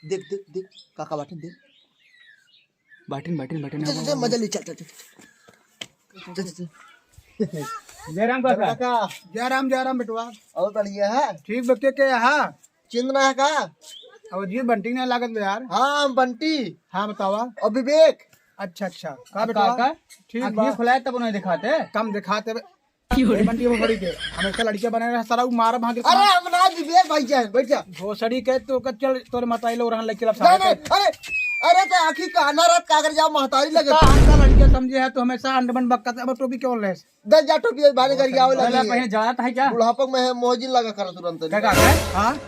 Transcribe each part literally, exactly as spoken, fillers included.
देख, देख, देख, काका बाटिन, देख। बाटिन, बाटिन, बाटिन, चल, चल, चल, मजा ले, चल, चल, चल। चल, चल, चल। जय राम काका। काका। जय राम, जय राम बेटवा। और बढ़िया है? ठीक बा, के, के यहाँ? चिन्ह ना है का? अब जी बंटी नहीं लागत बा यार। हाँ, हम बंटी। हाँ, बतावा। और विवेक। अच्छा, अच्छा। का बेटवा? काका, ठीक आँखिए बा। खुलाए तब उन्हें दिखाते। कम दिखाते बे। ए बंटी भोसड़ी के। हमेशा लड़कियां बने रहे, सारा उ मारा भाग के अरे, हम ना विवेक भाई जान, बैठ जा। भोसड़ी के तो कर चल, तोरे मताई लो रहन लड़के लब नहीं, सारे नहीं, के। अरे, अरे, तो आँखी का आना रात का अगर जाओ महतारी लगे। का हमका लड़कियां समझे है, तो हमेशा अंडमन बक्का से, अब टोपी क्यों ले? दे जा टोपी, बाहर कर गया, वाला वाला नहीं है। पहले जात है क्या? बुढ़ापा में है, मोहजिन लगा कर तुरंत। क्या, क्या, क्या? हाँ?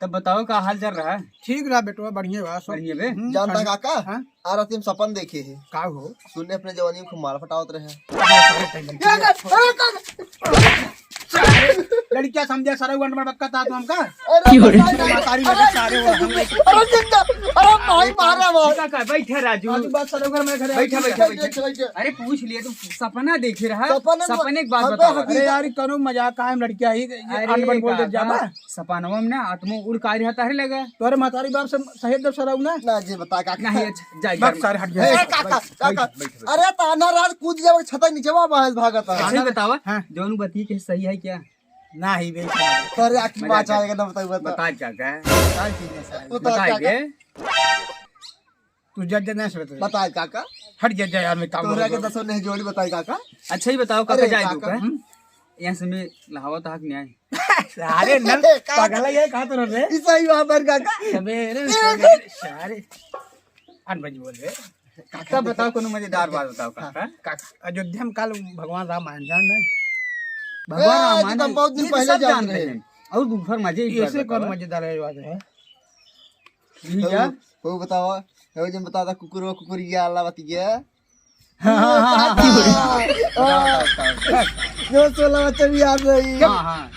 तब बताओ, का हाल चल रहा है? ठीक रहा बेटवा, बढ़िया बा, सब। बढ़िया बे? हम्म, जानता ठंड-, काका? हाँ? आ रात हम सपन देखे हैं। का हो? सुने अपने जवानी में खूब मार फटावत रहे। लड़कियां समझे सारा गंड में बक्का था तो हमका? अरे, की हो रही? सारी लगे सारे वो हम लेके अरे, जिंदा, अरे, भाई मारा, मारा। का, का, बैठे राजू। राजू, बात सारे घर में घरे बैठे, आके बैठे, बैठे। बैठे, बैठे। अरे, पूछ लिए, तू सपना देखे रहा? सपना में सपने की बात हम बताओ। तो अरे यार, कौनो मजाक कायम लड़कियां ही, ये अरे अंड बंड बोल दे काका, जाबा। सपनवा में ना आत्मा उड़ के आ रहा तारे लगा। तोरे महतारी बाप से सहेज देब सरऊ ना। ना जी बता काका। नहीं, अच्छा, जा, बस घर में। सारे हट गए। ए, काका, बैठ, काका। बैठ, बैठ, बैठ। अरे ताना रात कूद जावे छता नीचे वा बाहर भागत है। अच्छा, ही बतावा, हाँ। जौन बती के सही है क्या? ना ही बे। तोरे आँख की मजाक बात कर। आएगा ना बताऊ बता। बता क्या क्या है? बता की नहीं सारे। बता बताई क्या दे। तू जज जज नहीं सुनत रे। बताए काका। हट जा, जा यार, मैं काम तोहरा के करूँ। दसो नहीं जोड़ी बताए काका। अच्छा ही बताओ काका, अरे जाए काका, दू का? हम्म। यहाँ से मैं लहावत हक न्याय। अरे न, काका। पगला ये कहा तो रे? ई सही बात है काका। सवेरे, सवेरे, सारे आठ बजे बोल रहे। काका बताओ, कोनो मजेदार बात बताओ काका। काका, अयोध्या में काल भगवान राम आए, जान नहीं? भगवान ए, राम आज आए तो ना, बहुत दिन ये तो पहले सब जान जानते रहे। हैं। और दूसर मजे की बात ऐसे कौन बताओ। मजेदार है बात है? यही वो, क्या? वो बतावा, वो जन बताता कुकुरवा कुकुरिया वाला बतिया। हाँ, हाँ, हाँ, हाँ। हाँ। जो सोलह बच्चे भी याद रही। हाँ, हाँ।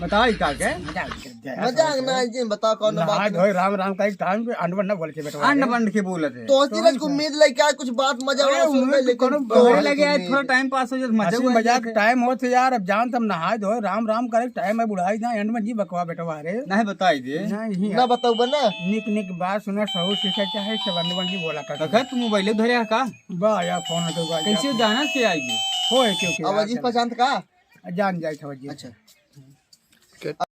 बताओ, ई का के? मजाक ना, जी, बताओ कौन बात नहाए है? धोए राम राम का एक टाइम पे अंड बंड ना बोल के बेटवा अंड रे। बंड के बोलत है। तो हंसी तो रस को उम्मीद लेके आए, कुछ बात मजा अरे, वाला सुन उम्मीद ले, तो लेकिन कोनो तो घरे लगे आए, थोड़ा टाइम पास हो जाए, मजा हंसी हुआ मजाक जाए। टाइम होत है यार, अब जान तब नहाए धोए राम राम करे, टाइम है बुढ़ाई जाए, एंड में जी बकवा बेटवा रे। नहीं बताई दे। नहीं, ना बताऊ बना। निक निक बात सुने, सहू सीखे, चाहे से बंद बंद जी बोला कर। काका, तू मोबाइल धरे है का? बा यार, फोन तो बा कैसे यार। जाना के आएगी? होए, क्यों, क्यों आवाज यार, पहचान का? जान जाए था जी। अच्छा।